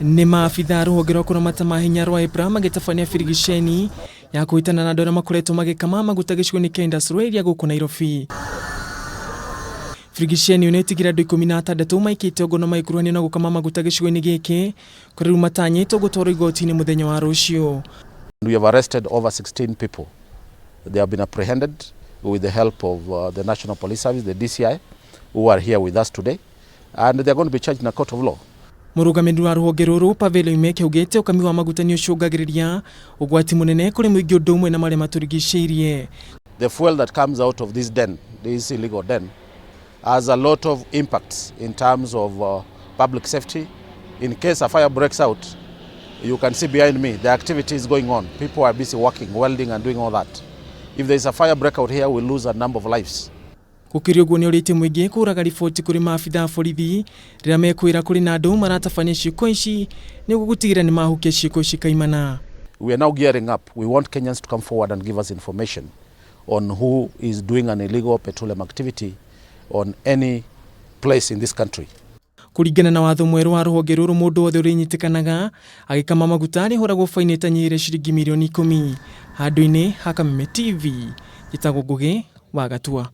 Nĩ maabitha a rũhonge rwa kũramata mahinya rwa EPRA magĩtabania birigiceni ya kũhĩtana na andũ arĩa makoretwo magĩkama maguta gĩcigo-inĩ kĩa industrial area gũkũ Nairobi. Birigiceni ĩyo nĩ ĩtigire andũ 16 maikĩtio ngono magĩkuruhanio na gũkama maguta gĩcigo-inĩ gĩkĩ kũrĩa rĩu matanyĩtwo gũtwarwo igoti-inĩ mũthenya wa rũciũ. We have arrested over 16 people. They have been apprehended with the help of the National Police Service, the DCI, who are here with us today, and they are going to be charged in a court of law. Mũrũgamĩrĩri wa rũhonge rũrũ Pavel Oimeke augĩte ũkami wa maguta nĩ ũcũngagĩrĩria ũgwati mũnene kũrĩ mũingĩ ũndũ ũmwe na marĩa matũrigicĩirie. The fuel that comes out of this den, this illegal den, has a lot of impacts in terms of public safety. In case a fire breaks out, you can see behind me the activity is going on. People are busy working, welding and doing all that. If there is a fire breakout here, we lose a number of lives. Gũkĩrĩ ũguo nĩ ũrĩtie mũingĩ kũraga riboti kũrĩ maabitha a borithi rĩrĩa mekwĩra kũrĩ na andũ maratabania ciĩko ici nĩguo gũtigĩrĩra nĩ mahukia ciĩko ici kaimana. We are now gearing up. We want Kenyans to come forward and give us information on who is doing an illegal petroleum activity on any place in this country. Kũringana na watho mwerũ wa rũhonge rũrũ mũndũ wothe ũrĩnyitĩkanaga agĩkama maguta arĩhũragwo baini ĩtanyihĩire ciringi mirioni 10. Handũ-inĩ ha Kameme TV, njĩtagwo Ngũgĩ wa Gatua.